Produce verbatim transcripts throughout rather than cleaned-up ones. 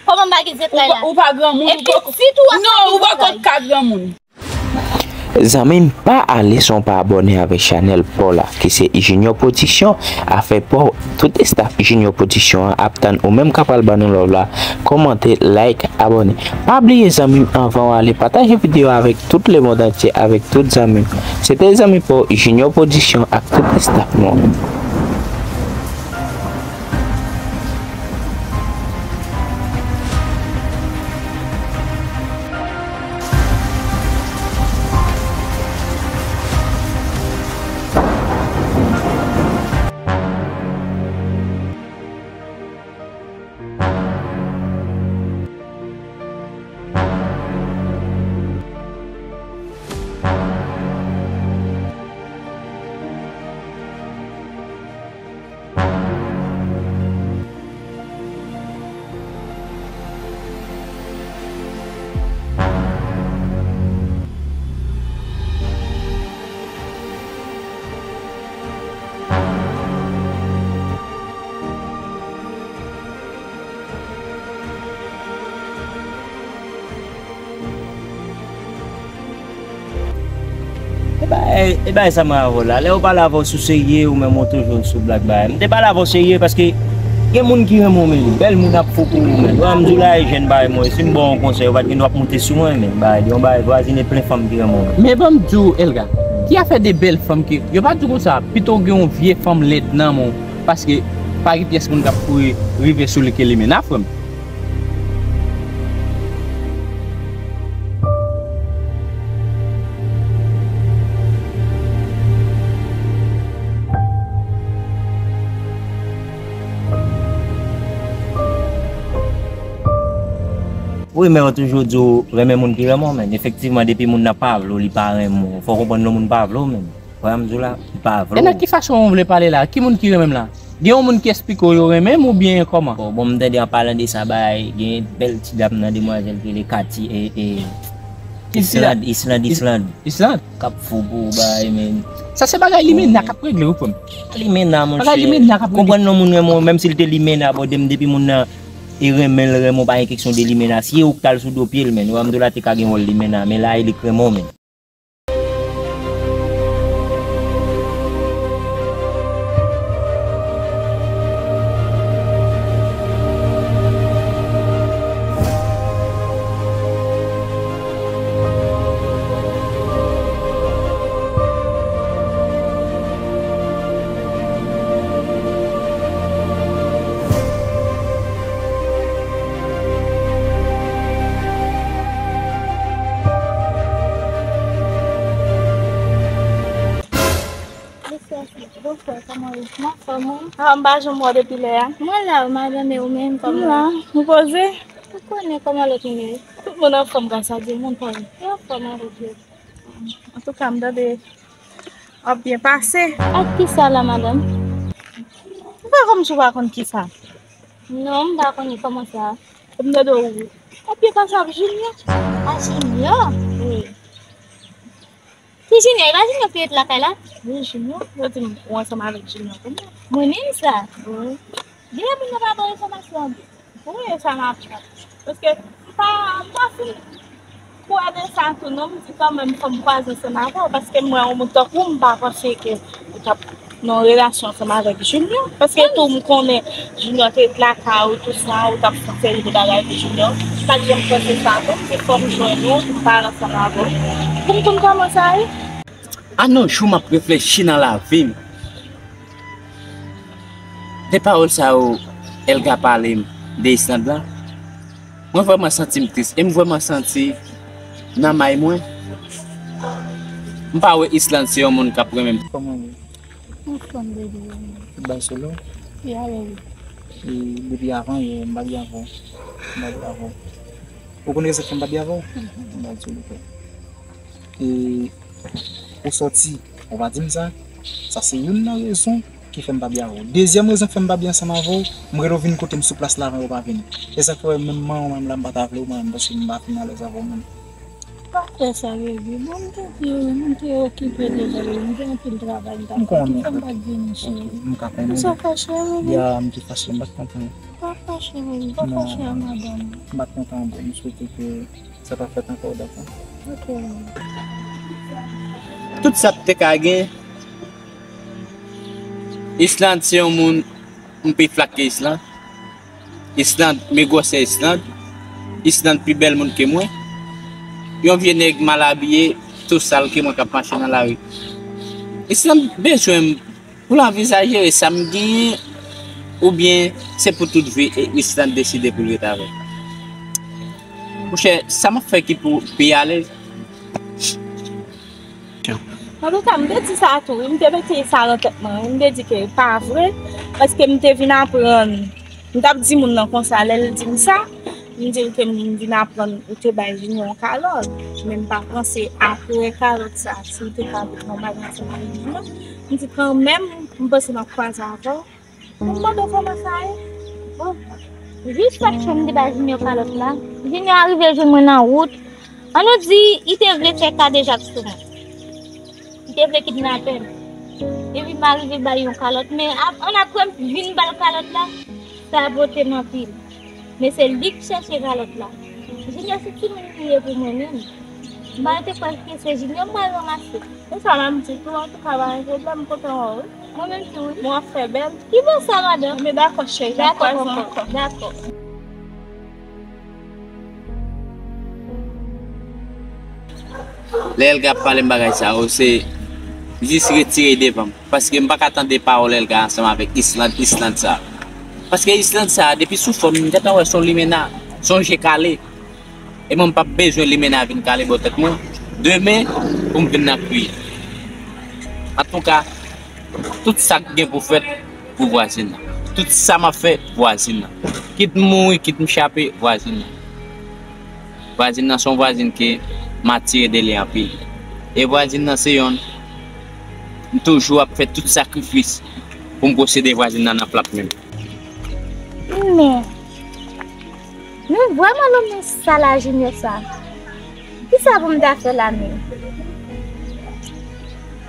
Kòman m pa gen zantray la? Ou pa granmoun, ou poko. Epi si tou w ap... Non, ou poko ka granmoun. Zanmi m, pa ale san w pa abòne avèk chanèl pa w la, ki se Junior Production. Afè pa w, tout estaf Junior Production an ap tann ou menm k ap pral ban nou love la. Kòmante, like, abòne. Pa bliye zanmi m, anvan w ale, pataje videyo a avèk tout lemonn antye, avèk tout zanmi w. Se te zanmi pa w, Junior Production, ak tout estaf nou an. E bagay, e bagay sa mwen avè w la. Lè yo pale avè w sou serye, ou menm ou toujou sou blag bagay. M te pale avè w serye paske gen moun ki renmen w, men bèl moun ap fou pou ou, men. Wè, m di w la, e jèn bagay mwen. Si m ba w yon konsèy, ou pa t gen dwa ap moute sou mwen, men bagay, yon bagay vwazine plen fanm ki renmen w, men. Men ban m di w, Elga, ki afè de bèl fanm ki, yo pa di w konsa, pito w gen yon vye fanm lèd nan men w, paske pa gen pyès moun k ap kouri rive sou li ke limena, frè m. Wi, men yo toujou di w renmen moun ki renmen w, men efektivman, depi moun nan pa vle w, li pa renmen w. Fò w konprann lè moun pa vle w, men. Frè m di w la, li pa vle w. E nan ki fason w vle pale la? Ki moun ki renmen m la? Gen yon moun ki eksplike w yo renmen m oubyen kòman? Bon, bon, m tande an palan de sa, bay, gen bèl ti dam nan, demwazèl ki rele Kati, e, e, Islande, Islande, Islande. Islande? K ap fou pou w, bay, men. Sa se bagay limena k ap regle, wi, frè m. Limena, monchè. Bagay limena k ap regle. Konprann non moun renmen w, menm si l te limena, bòdè m, depi moun nan e renmen l, renmen w, pa gen keksyon de limena. Si e ou k t al sou do pye l, men, ou wè m di w la te ka gen wòl limena, men la, e li k renmen w, men. Bonswa, bonswa, kòman w ye? M anfòm, wi. A, m pa janm wè w depi lè a. Mwen la, wi, madanm, e ou menm, kòman w ye? M la, m poze. Ou konnen kòman lòt moun ye. Tout moun anfòm, gras a Dye, moun pa yo. Yo anfòm avèk yo. Antouka, m tande w ap byen pase. Ak kisa la, madanm? Ou fè kòmsi w pa konn kisa. Non, m pa konnen kòman sa. M tande w ap byen pase ak Junior. A Junior? Wi. Ki Junior? E pa Junior ki ret lakay la? Wi, Junior. Yo di m ou ansanm avèk Junior kounye a. Mwen menm sa? Wi. Deja moun nan pa ba w enfòmasyon an byen. Wi, e sa m ap fè. Paske m pa, m pa fin kwè de sa tou non, m di kanmenm fò m kwaze ansanm avè w, paske m wè yon moun tankou w, m pa panse ke ou t ap nan yon relasyon ansanm avèk Junior. Paske tou m konnen Junior te ret lakay ou, tou sa, ou t ap fè yon seri de bagay pou Junior. M pa t janm panse sa tou, m di fò m jwenn ou, pou m pale ansanm avè w, pou m konn kòman sa ye. A nan jou m ap reflechi nan lavi m. De pawòl sa yo Elga pale m de Islande la, mwen vrèman santi m tris e m vrèman santi nan may mwen. M pa wè Islande se yon moun k ap renmen m. Kòman w ye? Anfòm, baby. Tout bagay solo? Ya, baby. E depi avan yè, m pa byen avè w. M pa byen avè w. Ou konn rezon k fè m pa byen avè w? M pa di w, frè. E ou sòti, ou pa di m sa. Sa se youn nan rezon ki fè m pa byen avè w. Dezyèm rezon k fè m pa byen ansanm avè w, m rele w vin kote m sou plas la, men ou pa vini. E sa k fè menm mwen menm la, m pa ta vle w, mwen menm, paske m pa fin alèz avè w menm. Pa fè sa, baby. Bon, m te di w, m te okipe deja, baby. M gen anpil travay m t ap fè. Ki fè m pa t vini, cheri? M ka konprann. Sa fache, baby? Ya, m te fache, m pa t konprann. Pa fache, baby. Pa fache a madanm. M pa t kontan, bon, m swete ke sa pa fèt ankò, dakò? Ok. Tout sa te ka gen, Islande se yon moun, m pi flak ke Islande. Islande, men gwosè Islande. Islande pi bèl moun ke mwen. Yon vye nèg mal abiye, tou sal ke mwen k ap mache nan lari. Islande bezwen m pou l anvizaje sa m genyen, oubyen se pou tout vi e Islande deside pou l ret avè m. Monchè, sa m ap fè ki pou pi alèz. Antouka, m te di sa tou, wi. M te mete sa nan tèt mwen, wi. M te di ke pa vre, paske m te vin aprann. M t ap di moun nan konsa, lè l di m sa, m di l ke m vin aprann ou te bay Junior yon kalòt. Men m pa panse apre kalòt sa, si w te ka vin nan bagay ansanm avèk Junior. M di kanmenm, m panse m ap kwaze avè w. Mwen mande w kòman sa ye? Bon, jis lòt jou m te bay Junior kalòt la. Junior arive jwenn mwen nan wout. An nou di, li te vle fè kadejak sou mwen. Li te vle kidnape m. Epi m arive bay yon kalòt, men ap- ann apre m vin ba l kalòt la, sa pote m anpil. Men se li k chèche kalòt la. Junior se timoun li ye pou mwen menm. M pa rete kwè ke se Junior m pral ranmase. Se sa m ap di tou, antouka pa gen pwoblèm, m kontan wè w wi. Mwen menm tou wi. Bon, w ap fè bèl. Ki bò sa, madanm? Men dakò, cheri, n ap kwaze ankò. Dakò. Lè Elga ap pale m bagay sa yo, se jis retire devan m. Paske m pa ka tande pawòl Elga ansanm avèk Islande, Islande sa. Paske Islande sa, depi sou fòm, m gentan wè se yon limena, se yon je kale. E mwen, m p ap bezwen limena vin kale bò tèt mwen demen pou m vin nan kriye. Antouka, tout sa k gen pou fèt pou vwazin nan. Tout sa m ap fè pou vwazin nan. Kit m mouri, kit m chape, vwazin nan. Vwazin nan se yon vwazin ke m atire de li anpil. E vwazin nan se yonn, m toujou ap fè tout sakrifis pou m posede vwazin nan nan plat men m. Men, nou vrèman lonmen sal a Junior sa. Kisa pou m ta fè la menm?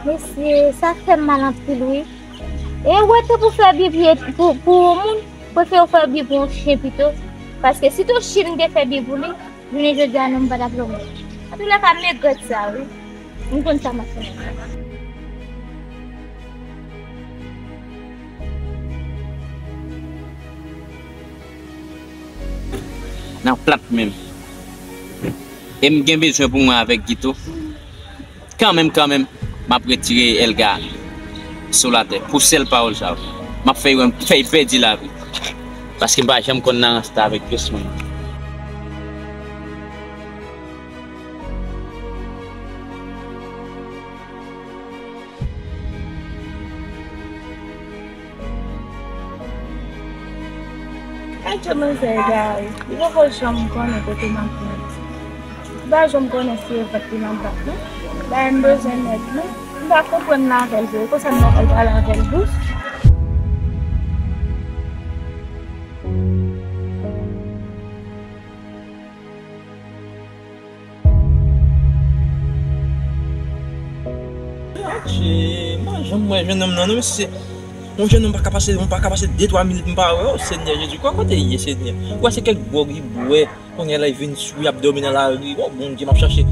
Mesye, sa fè m mal anpil wi. E w wè, tanpou fè byen pou, pou yon moun, prefere w fè byen pou yon chen pito. Paske si t yon chen m te fè byen pou li, jounen jodi a non m pa t ap lonmen. Antoulèka, m regrèt sa wi. M konn sa m ap fè. Nan plat men m. E m gen bezwen pou mwen avèk Guy tou. Kanmenm, kanmenm, m ap retire Elga sou latè. Pou sèl pawòl sa yo. M ap fè yo, fè y pèdi lavi. Paske m pa janm konn nan rans ta avèk pyès moun. Adje manzè egare, li poko janm konnen kote m ap pran. Li pa janm konnen si e vant li m ap bat non. Dayè m bezwen nèg non. M pa konprann l avè l vre, konsa m nan pral pale avè l dous. Adje, m pa janm wè jennonm nan non mesye. Yon jennonm pa ka pase, m pa ka pase de twa minit m pa wè, o Senyè Jezi, kwa kote l ye Senyè? Ou wè se kèk gwòg li bwè, kounye a la li vin sou, l ap dòmi nan lari. O Bondye, m ap chache.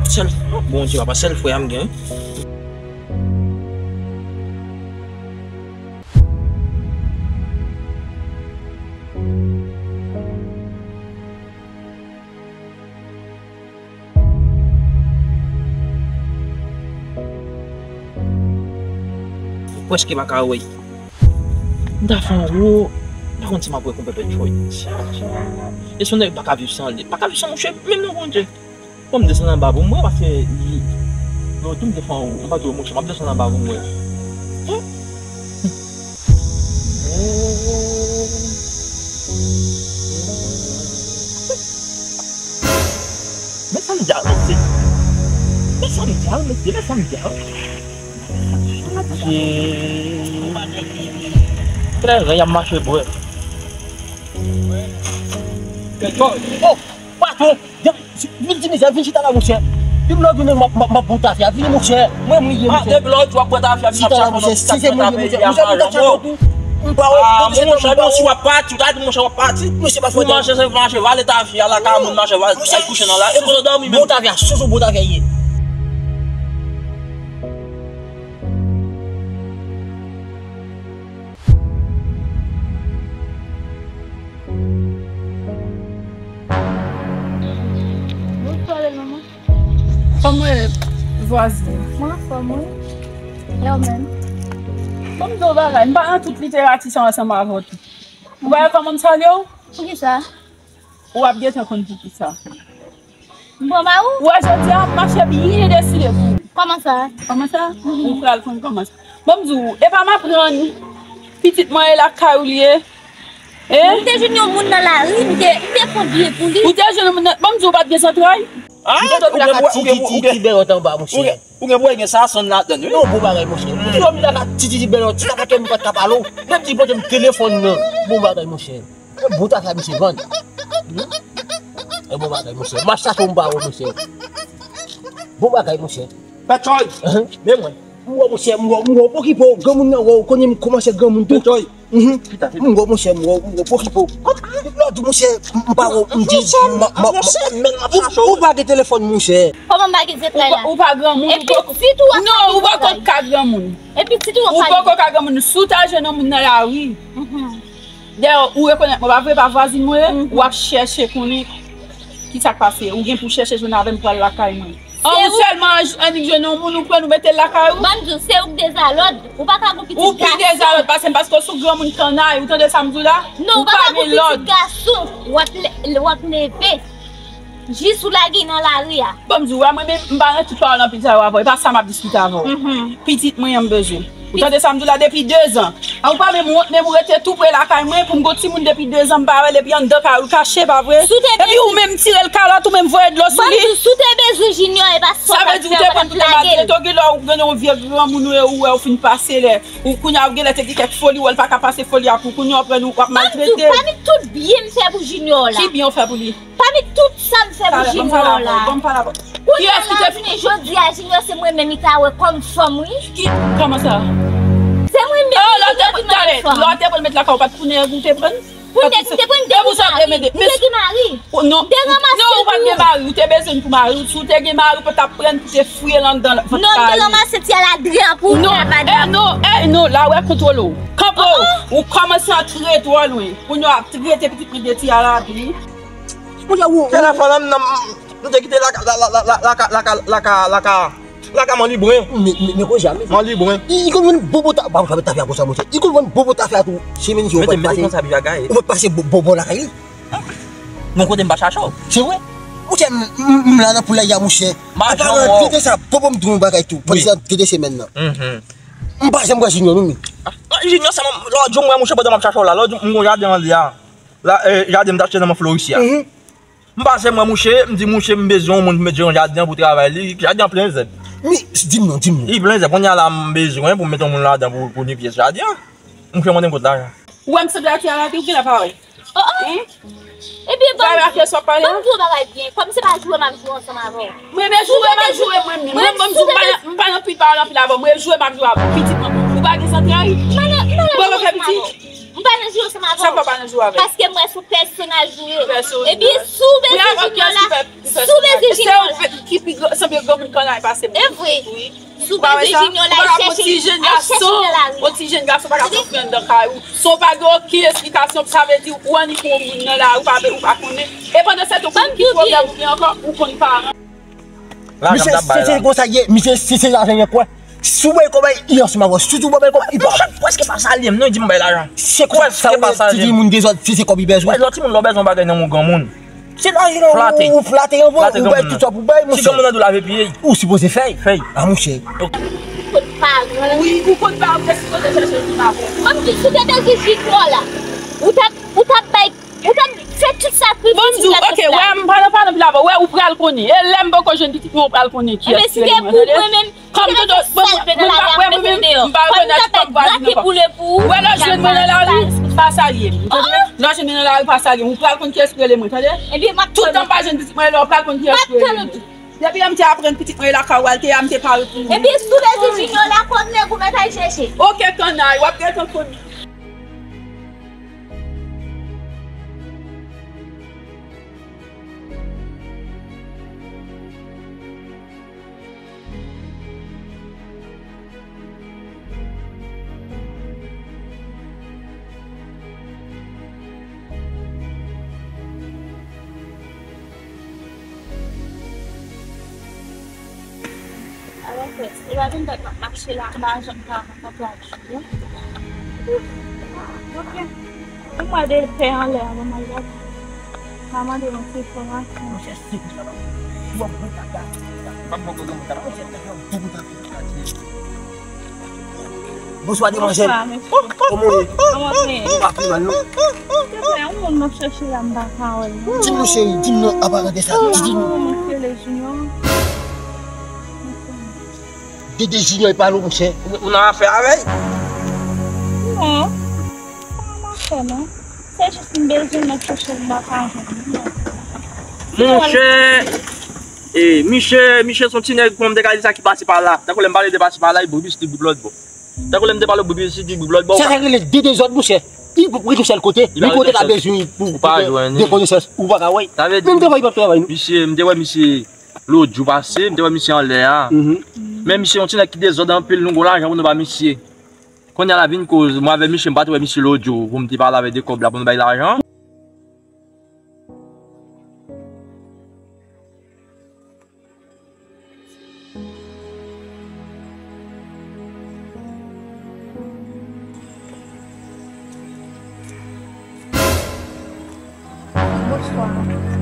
Sèl, o Bondye papa, sèl frè a m gen wi. Prèske pa ka wè. M ta fè anwo, m pa konn si m ap wè konpè Pètchòy. E se yon nèg m pa ka viv san li. M pa ka viv san mouche menm non Bondye. Bon, m desann anba pou m wè, paske li, yo tou m te fè anwo, m pa di w mouche, m ap desann anba pou m wè. Hum. Men sa m di a, mesye. Men sa m di a, mesye, men sa m di a. Adje. Kilè y ap mache bwè. Oh, what? Vin ti mizè, vin chita la, monchè. Depi lòt jounen m ap, m ap, m ap bon tafya. Vini, monchè. Mwen, mwen ye, monchè. Depi lòt jou w ap bon tafya, vin ap chache yon nòt, si se mwen ye, monchè. Monchè, m ta chache tout. M pa wè, monchè, si w ap pati, ou ta di, monchè, w ap pati. Monchè, pa fè manje, se manje, vale tafya, lakay moun, manje, vale, al kouche nan la. E pou dòmi menm. Bon tafya, sou, sou bon tafya ye. Bonswa, bèl manman. Kòman w ye, vwazin? Mwen anfòm, wi. E w menm? Ban m di w bagay, m pa nan tout literati sa ansanm avè w tou. Ou pa wè kòman m salye w? Poukisa? Ou ap gentan konn poukisa. M pran ba ou? Ou wè jodi a, m mache byen deside pou ou. Kòman sa? Kòman sa? Ou pral konn kòman sa. Ban m di w, e pa m aprann pitit mwen e lakay ou li ye. Hein? M te jwenn yon moun nan lari, m te, m te konn byen pou li. Ou te jwenn yon moun nan, ban m di w, ou pa t gen zantray? Ah, ou gen, ou gen, ou gen, ou gen, ou gen, ou gen, ou gen sa sonn ladann, wi. Non, bon bagay, monchè. Ou di w m lakay ti, ti, ti bèlòt, ti lakay ke m pa t ka pale w. Menm di pote m telefòn nan. Bon bagay, monchè. E bon tafya misye vann. Hmm? E bon bagay, monchè. M ap chache yon bawon, monchè. Bon bagay, monchè. Pètòy! Ahan. Men mwen. M wè, monchè, m wè, m wè w pokipo, granmoun nan wè w, konnen m kòmanse granmoun tou. Pètòy! Mhm. M wè, monchè, m wè w, m wè w pokipo. Lòt jou, monchè, m pa wè w, m di, m, m, m, ou, ou pa gen telefòn, monchè. Kòman m pa gen zantray la? Ou pa, ou pa granmoun, ou poko, non, ou poko ka granmoun. Epi si tou w ap pale. Ou poko ka granmoun, si w ta jwenn yon moun nan lari. Mhm. Dayè, ou rekonèt mwen, pa vre, pa vwazin mwen ye, mhm, w ap chèche konnen ki sa k pase. Ou gen pou chèche jwenn avè m pou al lakay mwen. An, ou sèlman annik jwenn yon moun, ou pran, ou mete l lakay ou. Ban m di w, se ou k dezalòd. Ou pa ka gon pitit gason. Ou pi dezalòd pase m, paske w sou granmoun kannay, ou tande sa m di w la? Non, ou pa ka gon pitit gason. W ap le-, w ap leve. Jis ou lage nan lari a. Bon, m di w, wè, mwen menm, m pa nan tout pawòl anpil sa yo avè w. E pa sa m ap diskite avè w. Mhm. Pitit mwen an m bezwen. Ou tande sa m di w la depi dezan. A, ou pa menm wont, menm ou rete tou pre lakay mwen pou m gon timoun depi dezan m pa wè l, epi anndan kay ou l kache, pa vre? Epi ou menm tire l kalòt, ou menm voye dlo sou li. Ban m di w, si w te bezwen Junior, e pa sa w t ap fè, ou pa t ap lage l. Sa vle di ou te konn telman trete w, genlè ou, genlè ou vye granmoun ou ye, ou wè ou fin pase lè. Ou kounye a ou genlè te gen kèk foli, ou wè l pa ka pase foli a pou kounye a ou pran ou ap maltrete. Ban m di w, pami tout byen m fè pou Junior la. Ki byen w fè pou li? Pami tout sa m fè pou Junior la. Kounye a la, jounen jodi a, Junior se mwen menm li ta wè kòm fanm, wi. Ki, kòman sa? Se mwen menm li ta wè kòm fanm. Lè w te pran l met lakay ou, pa t pou nèg ou te pran l? Pou nèg m te pran, m te gen mari. M te gen mari. M te ranmase l pou ou. Non, ou pa t gen mari, ou te bezwen l pou mari w. Si w te gen mari, ou pa t ap pran l pou te fouye l anndan vant kay ou. Non, m te ranmase ti aladri an pou ou, madanm. Non, eh non, eh non, la w ap kontwole w. Kanpe w, ou kòmanse antre twò lwen. Kounye a w ap trete pitit mwen de ti aladri. Monchè, ou, ou. Kèl afè la, m nan, nou te kite laka, laka, laka, laka, laka, laka, laka Manlibren. Men, men, men, Roger, men. Manlibren. Li, li konn vann bonbon ta-, pa, pa tafya konsa, monchè. Li konn vann bonbon tafya tou. Semèn si ou pa t pase, ou pa t pase bo-, bonbon lakay li. Men kote m pa chache w. Se vre? Monchè, m, m, m la nan poulay a, monchè. Apa, tete sa, bonbon m di yon bagay tou. Pandan sa, tete semèn nan. M pa janm wè Junior, non, men. Ah, Junior, se lòt jou m wè, monchè, pandan m ap chache w la. Lòt jou, m gon jaden anlè a. La, eh, jaden m t achte nan men Floris a. Mhm. M pase mwen mouche, m di mouche m bezwen yon moun pou met jan jaden an pou travay li. Jaden an plen zèb. Men, di m non, di m non. Li plen zèb. Kounye a la m bezwen pou m met yon moun ladan pou, pou ni pyès jaden an. Mouche mande m kot lajan. Ou wè m sanble ak yon aladri, ou genlè pa wè. Oh, oh. Ebyen, ban m di w bagay byen. Kòm se pa joure m ap joure ansanm avè w. Mwen, men joure m ap joure mwen menm. Mwen, mwen, m di w, m pa nan, m pa nan anpil pawòl anpil avè w. Mwen, joure m ap joure avè w. Pitit mwen. Ou pa gen zantray? Ou pa nan, m pa nan joure ansanm avè w. M pa nan joure ansanm avè w. Sa fè w pa nan joure avè l? Paske m wè se yon pèsonaj ou ye. Pèsonaj. Epi si w bezwen Junior la, si w bezwen Junior la. Ki pi gran, sanble granmoun kannay pase m. E vre. Wi. Si w bezwen Junior la, al chèche, al chèche nan lari. Yon ti jèn gason pa ka konprann nan kay ou. Si w pa gen okenn esplikasyon, sa vle di ou annik yon moun nan lari, ou pa, ou pa konnen. E pandan se tan, ou konn ki pwoblèm ou gen ankò, ou konn paran. Misye, se, se konsa ye, misye, se, se lajan li kwè. Si w bay kòb, li ansanm avè w. Si w bay kòb, li pa. Chak prèske pa salye m, non, li di m bay lajan. Se konsa, sa w wè, ti moun dezòd, se, se kòb li bezwen. Wè, lòt timoun, lè w bezwen yon bagay nan men yon granmoun. Se lajan ou, ou flate yon moun, ou bay tout sa pou bay, monchè. Si granmoun nan di w lave pye. Ou sipoze fè. Fè. A, monchè. Ou konn paran. Wi, ou konn paran, ou te sipoze chèche yon moun avè. Ban m di w, si w te bezwen Junior la, ou t ap, ou t ap bay Ou t ap fè tout sakrifis pou l ap fè. Bon, m di w, ok, wè, m pa nan pale anpil avè w, wè, ou pral konnen. E lè m poko jwenn pitit mwen, ou pral konnen kiyès ki rele mwen, tande? Kòm tout, bon, mwen, mwen, mwen, mwen pa rekonèt kòm vwazin ankò. Wè, lè w jwenn mwen nan lari, Pa salye m, tande? Lè w jwenn mwen nan lari, pa salye m. Ou pral konn kiyès ki rele mwen, tande? Ebyen, m ap tann ou. Tout tan m pa jwenn pitit mwen rele w, ou pral konn kiyès ki rele mwen. M ap tann ou tou. Depi yè m te aprann pitit mwen e lakay ou al te ye a, m te pare pou ou. Epi sou bezou Junior la, kòm nèg ou mèt al chèche. Oke, kannay, w ap gentan konn. Alò, frè, se pa vin dat m ap mache la, m pa janm ka rankontre ak Junior. Ok. Ou mwen de pè anlè a, bon, m al gade. M a mande yon ti enfòmasyon. Monchè, se pou sa la. Ou ap bon kaka. M ap bon kaka, mwen ta la. Monchè, te fè yon bon bout an. Bonswa, demanjèl. Bonswa, mesye. Kòman w ye? Kòman w ye? Ou pa pi mal, non? Se vrè, yon moun m ap chèche la, m pa ka wè l, non. Di m non, cheri, di m non, apa rete sa. Di, di m. Mwen rele Junior. Dede Junior e pale w, monchè. Ou, ou nan afè avè l? Non. Pa nan afè, non. Se jis m bezwen nan chèche l, m pa ka jwenn li, non. Monchè, e, Miche, Miche se yon ti nèg, kòman m te ka di sa, ki pase pa la. Tankou lè m pale de pase pa la, li bout isit, li bout lòt bò. Tankou lè m te pale w bout isit, li bout lòt bò. Sa, sa rele de dezòd, monchè. Li bout yon sèl kote. Li kote l ta bezwen pou, pou fè de konesans. Ou pa ka wè. Menm travay, li p ap travay, non. Misye, m te wè misye lòt jou pase, m te wè misye anlè a. Men misye yon ti nèg ki dezòd anpil, nou gon lajan pou nou ba misye. Kounye a la vin koz, mwen avè misye, m pa t wè misye lòt jou, pou m te pale avè de kòb la, pou nou bay lajan. Bonswa.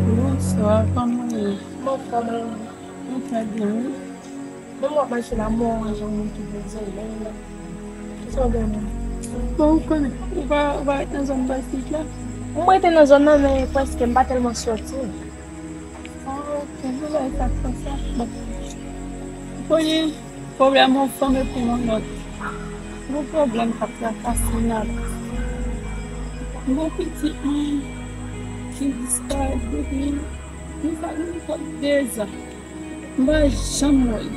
Bonswa, kòman w ye? Mwen anfòm, wi. Mwen trè byen, wi. Bon, m ap mache la, m wè w jan moun ki vin zèlè la. Kisa w gen menm? Bon, ou konnen, ou pa, ou pa ret nan zòn Bastid la? M rete nan zòn nan, men prèske m pa tèlman sòti. Ah, ok, m wè sa k fè sa. Bon. Ou konnen, pwoblèm yon fanm epi yon lòt. Gon pwoblèm k ap trakase n ap. Gon pitit mwen ki disparèt depi, nou sa gen prèske de zan. M pa janm wè l.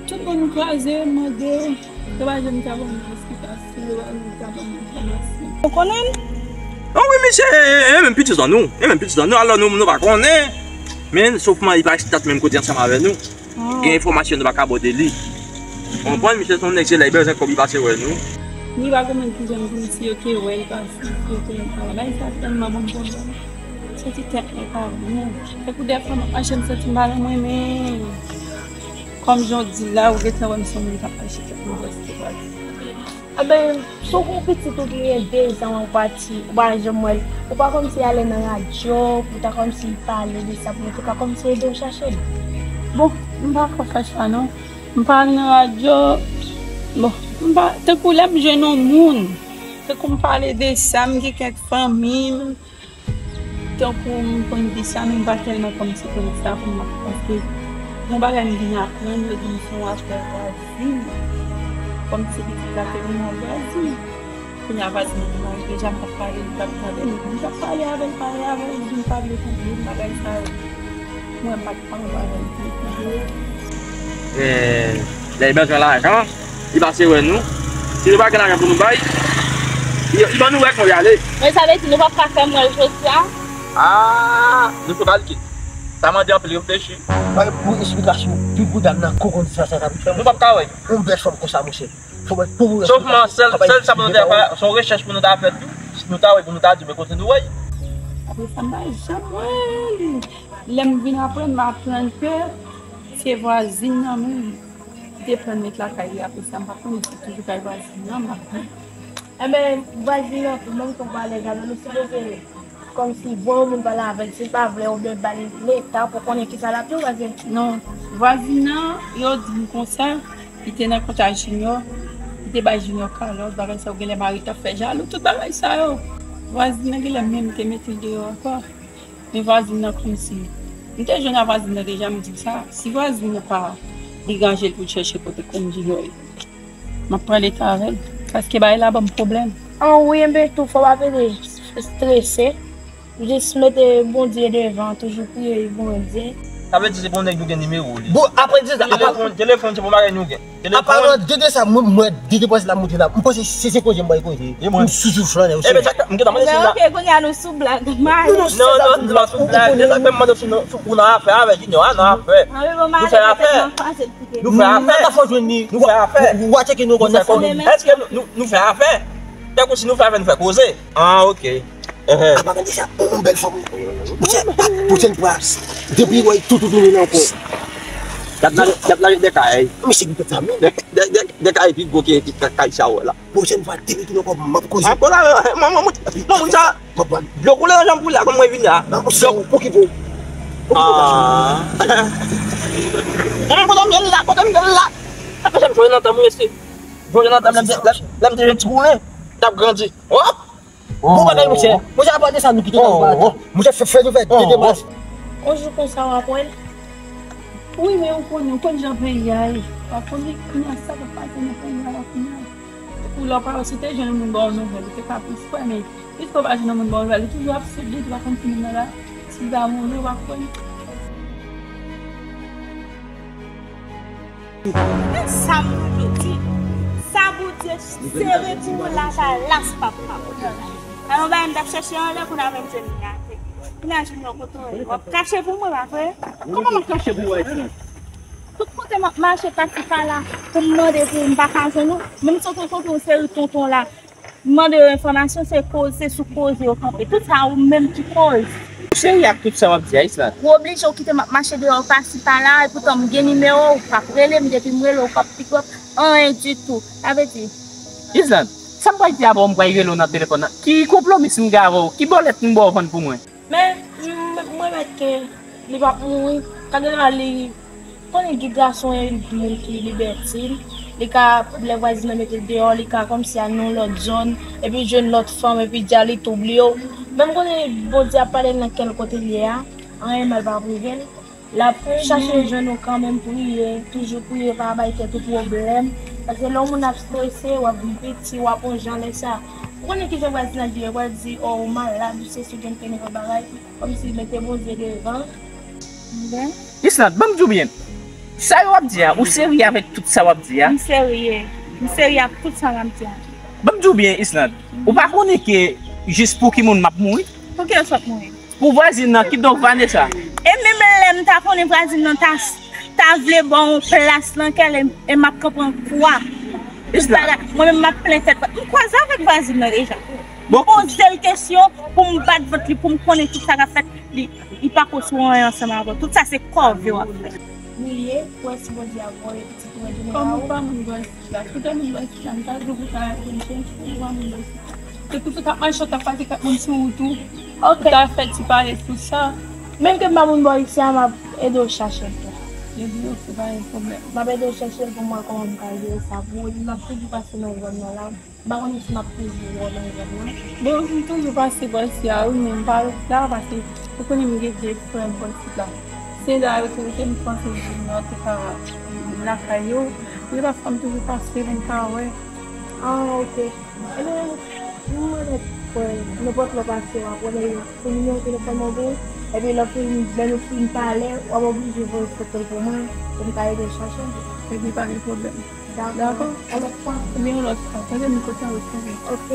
Tout moun m kwaze, m mande yo, yo pa janm ka ban m esplikasyon, yo pa janm ka ban m enfòmasyon. Ou konnen l? Bon, wi, misye, e, e, e menm pitit an nou. E menm pitit an nou, alò nou, nou pa konnen. Men, sofman, li pa chita menm kote ansanm avè nou. Gen enfòmasyon nou pa ka ba w de li. Konprann, misye se yon nèg, se lè li bezwen kòb, li pase wè nou. Li pa konprann kijan pou misye yo te wè l pase, misye yo te wè l pase. Bagay sa tèlman ban m pwoblèm. Santi tèt mwen pa byen. Se pou dèfwa m ap mache, m santi m pa nan mwen menm. Kòm jan w di la, ou gentan wè m se yon moun k ap mache tèt mwen prèske pati. Enben, si w gen yon pitit ou ki gen de zan ou pati, ou pa janm wè l, ou pa kòmsi ale nan radyo pou ta kòmsi pale de sa, pou nou te ka kòmsi ede w chache l? Bon, m pa fè sa non. M pa al nan radyo. Bon, m pa, tankou lè m jwenn yon moun, tankou m pale de sa, m gen kèk fanmi m, tankou m konn di sa, men m pa tèlman kòmsi konn sa pou m ap, paske yon bagay m vin aprann, yo di m se yon afè vwazin. Kòmsi pitit la te vin yon vwazin. Kounye a vwazin nan mari deja, m t ap pale, li t ap tande m. M t ap pale avè l, pale avè l, li di m pa vle tande m, bagay sa yo. Mwen pa t pale avè l, li di m. Men, lè l bezwen lajan, li pase wè nou. Si nou pa gen lajan pou nou bay, li, li ban nou wè kòman y ale. Men sa vle di nou p ap ka fè m wè l jodi a? Ah, nou sou kalkil. Sa mande anpil reflechi. Bay pou esplikasyon pi bout dam nan, kòman sa, sa, sa, nou p ap ka wè. Yon bèl fanm konsa, monchè. Sofman, sèl, sèl sa pou nou ta fè, se yon rechèch pou nou ta fè tou. Si nou ta wè, pou nou ta di, men kote nou wè l. Apre sa, m pa janm wè li. Lè m vin aprann, m aprann ke se vwazin nan menm ki te pran l met lakay li. Apre sa, m pa konnen si toujou kay vwazin nan, m ap di. Enben, vwazin nan tou, menm jan w pale a, nou sipoze kòmsi voye yon moun pale avè l, si l pa vle, oubyen ba l leta pou konnen kisa l ap di w, paske. Non, vwazin nan, yo di m konsa, li te nan kont a Junior, li te bay Junior kalòt, bagay sa yo, genlè mari t ap fè jalou, tout bagay sa yo. Vwazin nan genlè menm te mete l deyò ankò. Men vwazin nan kòmsi, m te jwenn a vwazin nan deja, m di sa, si vwazin nan pa deranje l pou l chèche kote kòm Junior ye, m ap pran leta avè l, paske bagay la ban m pwoblèm. An wi, enben tou, fò w pa pede strese. Jis mete Bondye devan, toujou priye Bondye. Sa vle di se pou yon nèg nou gen nimewo li. Bon, apre di sa, apa Telefòn, telefòn, se pou bagay nou gen. Apa Telefòn. Nan de de sa, mwen, mwen, de de pwès la monte la. M panse se, se koze m bay koze. E mwen. M sou sou flanè, Ebe, sak, m gentan mande si m la. Ok, kounye a nou sou blag, may. Non, non, non, se pa sou blag. Se sa k fè m mande si nou, si ou nan afè avè Junior a, nan afè. Anvi bon, Nou fè malè afè. Tèt mwen fasil. Nou fè afè. Nan fò jwenn li. Nou fè afè. Ou, ou, ou a tcheke nou konn nan fò. Èske nou, nou, nou fè afè? Tankou si nou fè afè, nou fè koze. Ah, ok. Apa gade sa, yon, yon bèl fanm. Monchè, pwochèn fwa, depi wè tout, tout, tout, tout, ankò. Y ap lage, y ap lage de kay. Mesye ki fè sa, men. De, de, de, de kay pi gwo ke, ke kay sa wè la. Pwochèn fwa, depi tout ankò, m ap koze. Ankò la, mwen, mwen, mwen, mwen, mwen, sa, dlo koule nan janm pou la, kòm mwen vin la. Dlo pou ki pou. Ah. Mwen, kote m ye la, kote m ye la. Apa sa m jwenn nan tan mwen, mesye. Jwenn nan tan, lè m te, lè, lè m te jwenn ti koule. T ap grandi. Hop! Bon bagay, monchè. Monchè, apati sa, nou kite nan pati. Monchè, fè, fè nou fè de demach. On jou konsa, w ap wè l. Wi, men ou konnen, ou konn jan peyi a ye. W ap konnen kounye a sa k ap pase nan peyi a la kounye a. Pou lè w pa, si w te jwenn yon moun ba w nouvèl, ou te ka plis kwè, men piske w pa jwenn yon moun ba w nouvèl, ou toujou ap swiv li, ou pa konn ki moun nan la. Si l ta mouri, w ap kwè. Men sa m toujou di, sa Bondye sere pou ou la, pa las pa pap. Alò, bagay m t ap chèche anlè pou n ap jwenn li atè. Pou n al jwenn yon kote w ye. W ap kache pou mwen, pa vre? Kòman m ap kache pou ou, Esnat? Tout kote m ap mache pati pa la, pou m mande pou ou, m pa ka jwenn ou. Menm si w te kontre yon seri tonton la, mande yo enfòmasyon, se koze, se sou koze yo kanpe. Tout sa, ou menm ki koz. Ou serye ak tout sa w ap di a, Island? Ou oblije ou kite m ap mache deyò pasi pa la, epoutan m gen nimewo w, w p ap rele m, depi m rele w, w p ap pick up, anyen ditou. Sa vle di? Island, sa m pral di a w, m pral rele w nan telefòn nan. Ki konpwomi m gen avè w? Ki bòlèt m ba w vann pou mwen? Men, m, m remèt ke li p ap mouri. Kandela li konnen Guy Garçon e moun ki libètin. Li ka, lè vwazin nan mete l deyò, li ka kòmsi al nan yon lòt zòn, epi jwenn lòt fanm, epi di a li tou bliye w. Men m konnen Bondye ap pale l nan kèl kote l ye a. Anyen mal p ap rive l. L ap chache jwenn ou kanmenm, priye, toujou priye, pa bay tèt ou pwoblèm. Paske lè yon moun ap strese, w ap vin piti, w ap yon jan lè sa. Ou konnen kijan vwazin nan di, yo pral di, o, ou malad, ou sesi, ou gen kè nenpòt bagay. Kòmsi mete Bondye devan. Island, ban m di w byen. Sa yo ap di a, ou serye avèk tout sa w ap di a? M serye. M serye ak tout sa m ap di a. Ban m di w byen, Island. Ou pa konnen ke jis pou ki moun m ap mouri? Pou ki lè w sot mouri? Pou vwazin nan, kidonk Vanessa. E menm lè m ta konnen vwazin nan ta, ta vle ba w yon plas nan kè l, e, e m ap kanpe an kwa. Island. Mwen menm m ap plen tèt. M kwaze avèk vwazin nan deja. Bon. M poze l kesyon pou m bat vant li, pou m konnen tout sa k ap fèt. Li, li pako sou anyen ansanm avè w. Tout sa se kòve w ap fè. Priye, pou wè si Bondye ap voye pitit mwen vini ba ou. Kòm ou pa moun bò isit la, si w te moun bò isit la, m ta di w pou ta rete m chèche, ou pa moun bò isit la. Se pou tout ap mache, w t ap pase kèk moun sou wout ou. Ok. Ou ta fè ti pale sou sa. Menm ke m pa moun bò isit la, m ap ede w chache l tou. Epi ok, pa gen pwoblèm. M ap ede w chache l pou m wè kòman m ka jere sa pou ou. Epi m ap toujou pase nan zòn nan la. M pa konnen si m ap toujou wè w nan zòn nan. Bon, m toujou pase bò isit la, wi, men m pa rete la, paske ou konnen m gen de frè m bò isit la. Se la yo te rete, m panse Junior te ka lakay yo. Men pafwa m toujou pase pou m ka wè. Ah, ok. Ebyen, m mande frè, nenpòt lè w pase, w ap wè pou nimewo telefòn mwen pou ou. Epi lè w fin, lè nou fin pale, w ap oblije voye foto l pou mwen, pou m ka ede w chache l. Epi pa gen pwoblèm. Dakò. Dakò? Yon lòt fwa. Ebyen, yon lòt fwa. Tande m kote a retounen. Ok.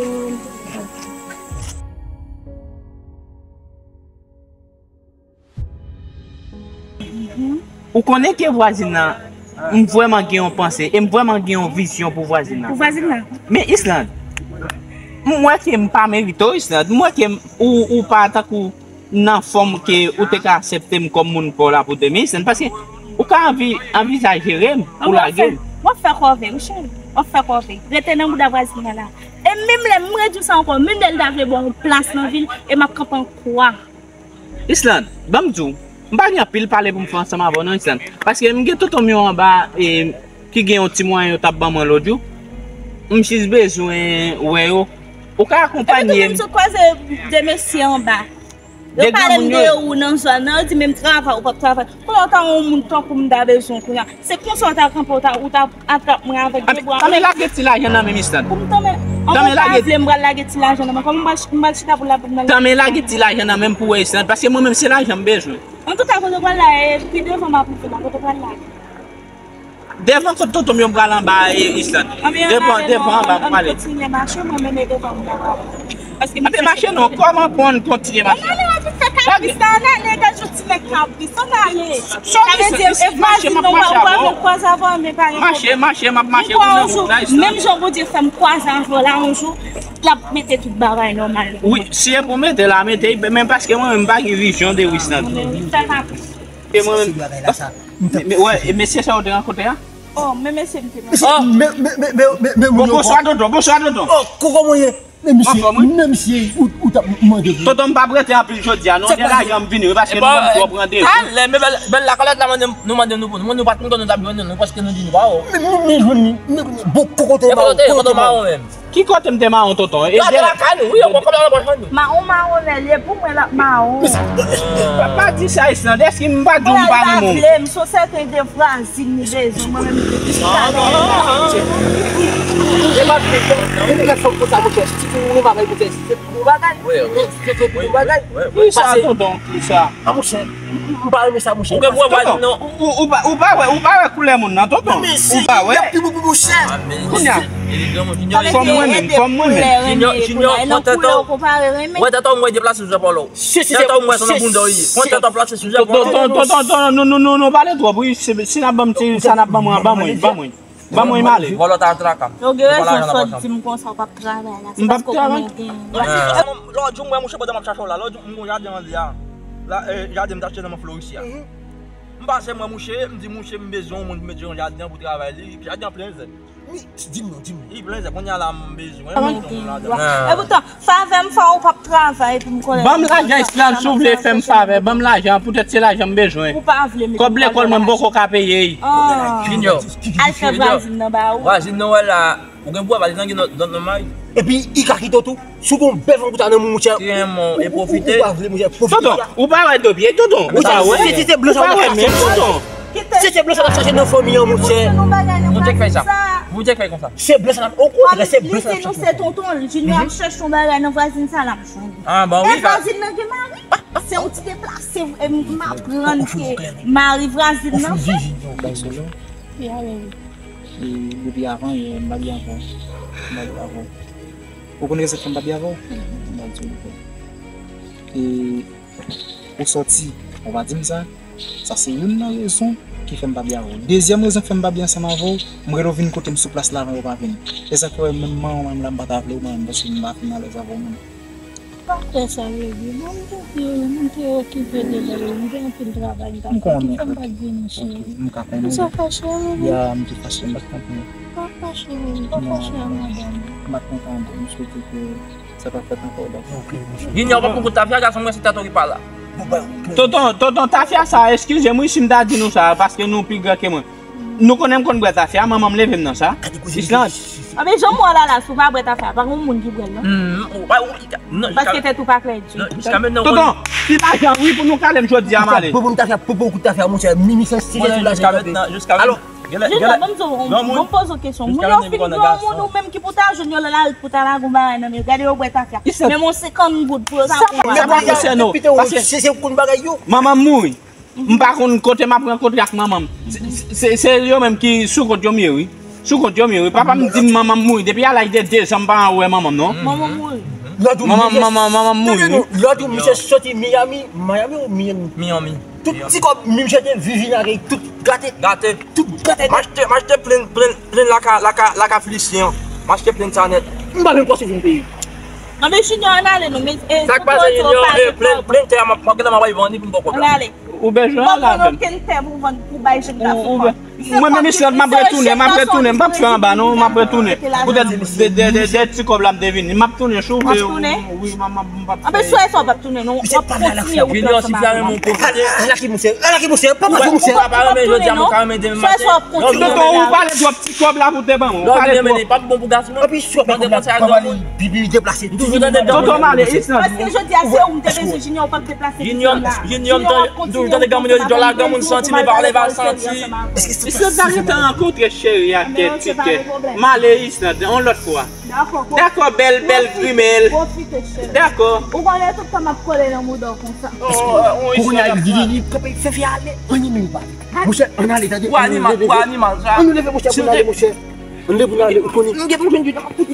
Ou konnen ke vwazin nan, m vrèman gen yon panse, e m vrèman gen yon vizyon pou vwazin nan. Pou vwazin nan? Men Island, m wè ke m pa merite w, Island. M wè ke m, ou, ou pa tankou nan fòm ke ou te ka aksepte m kòm moun pa w la pou demen, Island. Paske ou ka anvi, anvizaje m pou lage m. W ap fè kòve, wi cheri. W ap fè kòve. Rete nan bouda vwazin nan la. E menm lè m redi w sa ankò, menm lè l ta vle ba w yon plas nan vi l, e m ap kanpe an kwa. Island, ban m di w, m pa gen anpil pale pou m fè ansanm avè w non, Island. Paske m gen tonton m yo anba, e, ki gen yon ti mwayen yo t ap ban mwen lòt jou. M jis bezwen wè yo. Ou ka akonpanye m. Epi tou menm sou koze de mesye anba. Yo pale m de ou nan zòn nan, yo di menm travay ou p ap travay. Kounye a w ta wè yon moun tankou m ta bezwen kounye a. Se konsa w ta kanpe, w ta, ou ta atrap mwen avèk de bra. Anben lage ti lajan nan men m Island. Pou m tonbe. Tanmen lage. Vle m pral lage ti lajan nan men. Kòman m pral, m pral chita pou l ap nan. Tanmen lage ti lajan nan men pou wè Island, paske mwen menm se lajan m bezwen. Antouka, kote w pral la, e, pi devan m ap rive la, kote w pral la. Devan kot tonton m yo m pral anba, e, Island. Devan, devan anba m pale. Kontinye mache, mwen menm e devan m pral. Paske m te mache non, kòman pou n kontinye mache? Kabris la, ann ale, gade yon ti nèg kabris, ann ale. Sa vle di, e vwazin nou pa, ou pa vle kwaze avè w, men pa gen pwoblèm. Mache, mache, m ap mache. Ou kwè yon jou, menm jan Bondye fè m kwaze avè w la, yon jou, l ap mete tout bagay nòmal. Wi, si e pou mete la, mete, men paske mwen menm m pa gen vizyon de Wisland. E mwen menm, men, wè, e mesye sa ou te rankontre a? Oh, men mesye m te rankontre. Bon, bonswa, tonton, bonswa, tonton. Oh, kòman w ye? Men misye, men misye, ou, ou t ap mande pou. Tonton, m p ap rete anpil jodi a, non, gen lajan m vini, wi, paske nou ban m twòp randevou. Alè, men bèl, bèl la, kalòt la, nou mande nou pou nou, nou pa t kontan nou t ap jwenn nou, paske nou di nou pa wè w. Men, men, men jwenn li, men, men, bon, kokote mawon, kokote mawon menm. Ki kote m te mawon, tonton? E lakay nou, wi, yo pran kòb la nan pòch nou. Mawon, mawon, lè l ye pou mwen, l ap mawon. Pa, pa di sa, Island, èske m pa di w m pa renmen w? Vle m, se yon sèten de vwazin li bezwen, mwen menm, depi talè. E pa vle, e nèg la fè w konsa, monchè. Si ou renmen bagay, monchè, se pou bagay. Se pou bagay. Wi, sa, tonton, wi, sa. A, monchè, m pa renmen sa, monchè. Ou gen pou wè vwazin nan. Ou, ou, ou pa, ou pa wè, ou pa wè koulè moun nan, tonton? Ou pa wè? Kounye a. Fò m renmen, fò m renmen. Junior, Junior, pran tèt ou. Wè tèt ou, mwen deplase sou zepòl ou. Tèt ou, mwen se nan bounda w ye. Pran tèt ou, plase sou zepòl ou. Tonton, tonton, tonton, nou, nou, nou, nou pale twòp, wi. Si, si n ap ban m ti, sa n ap ban mwen, ban mwen, ban mwen. Ban mwen, m ale. Vòlò ta traka. Yo gen rezon, sòt di m konsa, ou p ap travay la. Se paske w konnen gen. Lòt jou, m wè mouche pandan m ap chache w la. Lòt jou, m gon jaden anlè a. La, e, jaden m t achte nan men Florisya. M pase, m wè mouche, m di mouche, m bezwen yon moun pou mete yon jaden pou travay li. Jaden an plen zèb. Di m non, di m non. Li plen zèb, kounye a la, m bezwen yon moun ladan. E poutan, favè m fè w p ap travay epi m kolè. Ban m lajan, Island, si w vle fè m favè, ban m lajan, poutèt se lajan m bezwen. Ou pa vle, men kòb lekòl mwen, m poko ka peye l. Junior. Al fè vwazin nan ba ou. Vwazin nan wè la, ou gen pou wè vwazin nan gen lòt, lòt nonm mari. Epi, i ka kite w tou. Si w gon bèf an kouta nan men w, monchè. Ti renmen w e pwofite. Ou pa vle, monchè, pwofite. Tonton, ou pa wè de pye, tonton. Ou pa wè. Si se blan sa w ap chache, tonton. Si se blan sa w ap chache nan fanmi an, monchè. Pou te k fè sa. Pou te k fè konsa. Se blan sa, okontrè, se blan sa. Nou se tonton l. Junior ap chèche yon bagay nan vwazin sa, l ap jwenn. Ah, bon, wi. E vwazin nan gen mari. Se yon ti deplase, e m aprann ke mari vwazin nan fè. Wi, wi. E depi avan yè, m pa byen avè w. M pa byen avè w. Ou konn rezon k fè m pa byen avè w? M ap di w. E ou sòti, ou pa di m sa. Sa se youn nan rezon ki fè m pa byen avè w. Dezyèm rezon k fè m pa byen ansanm avè w, m rele w vin kote m sou plas la avan w pa vin. E sa k fè menm manman w menm la m pa ta vle w, mwen menm, paske m pa fin alèz avè w menm. Pa fè sa, baby. Bon, m te, m te okipe deja, m gen anpil travay m t ap fè. Kisa m pa t vini, cheri? M ka konnen. Ou sa fache, baby? Ya, m te fache, m pa t konprann. Pa fache, baby, pa fache a madanm. M pa t kontan, m swete ke sa pa fèt ankò, dakò? Junior, w p ap pran kout tafya, gason, mwen se tèt ou ki pa la. Tonton, tonton, tafya sa, eskize m wi si m ta di nou sa, paske nou pi gran ke mwen. Nou konnen m konn bwè tafya, manman m leve m nan sa. Island. Anben, jan m wè w la la, si w pa bwè tafya, pa gen moun ki bwè l, non. Paske tèt ou pa klè di tou. Tonton, ti lajan wi pou nou kale m jodi a, m ale. Pou, pou m tafya, pou, pou kout tafya, monchè, mimi san si jezi lajan kanpe. Alò, Junior, ban m di w, ban m poze w kesyon. Moun yo fin granmoun, ou menm ki pou ta jwenn yo nan lari pou ta lage yon bagay nan men yo. Gade yo bwè tafya. Menm yon senkant goud pou yo ta pran. Sa pa konsène w. Se, se, se konn bagay yo. Manman m mouri. M pa konn kote m ap rankontre ak manman m. Se, se, se yo menm ki sou kont yo m ye, wi. Sou kont yo m ye, wi. Papa m di m manman m mouri. Depi a laj de dezan, m pa wè manman m, non. Manman m mouri. Manman, manman, manman m mouri, wi. Lòt jou, misye soti Miami, Miami ou Miami? Miami. Tout ti kòb, misye te vivi lage, tout gate. Gate. Tout gate. M achte, m achte plen, plen, plen laka, laka, laka Filisyen an. M achte plen sa nèt. M pa menm panse vin peyi. Anben, Junior, ann ale non, men, e, sa k pase, Junior, e, plen, plen tè a, m ap, m ap gade, m ap al vann li pou m pran kòb la. Ann ale. Ou bezwen al avè m. Ou pa konn okenn tè pou vann, pou bay jèn gason. Mwen menm Island, m ap retounen, m ap retounen, m p ap fè anba non, m ap retounen. Poutèt de, de, de, de ti kòb la m te vini, m ap tounen, si w vle. W ap tounen? Wi, m ap, m ap, m p ap fè. Anben, swè sa w p ap tounen non, w ap kontinye wout la ansanm avè mwen. Junior, si sa renmen w pwofite. Ala ki misye, ala ki misye, pa pase misye. Ou pa renmen jodi a, mwen ka renmen demen maten. Swè sa w ap kontinye. Tonton, ou pale twòp, ti kòb la pou te ban mwen. Ou pale twòp. Li p ap bon pou gason. Epi swè pa konn pale, bibi deplase. M toujou tande granmoun. Tonton, m ale, Island. Paske jodi a se ou m te bezwen, Junior, w p ap deplase. Junior, Junior, m toujou tande granmoun yo di djòl la, granmoun santi, men pa lè pa santi. Èske Islanda gentan rankontre cheri a kèt ti kè. M ale Islanda yon lòt fwa. Dakò, bèl, bèl grimèl. Dakò. Ou konnen tout tan m ap kole nan mouda w konsa. Kounye a li di li kanpe fè fi ale. Anyen menm pa. Monchè, ann ale, tande. Ou animal, ou animal sa. Ann leve, monchè, pou n ale, monchè. Ann leve pou n ale, ou konnen. M gen pou jwenn di nan kout.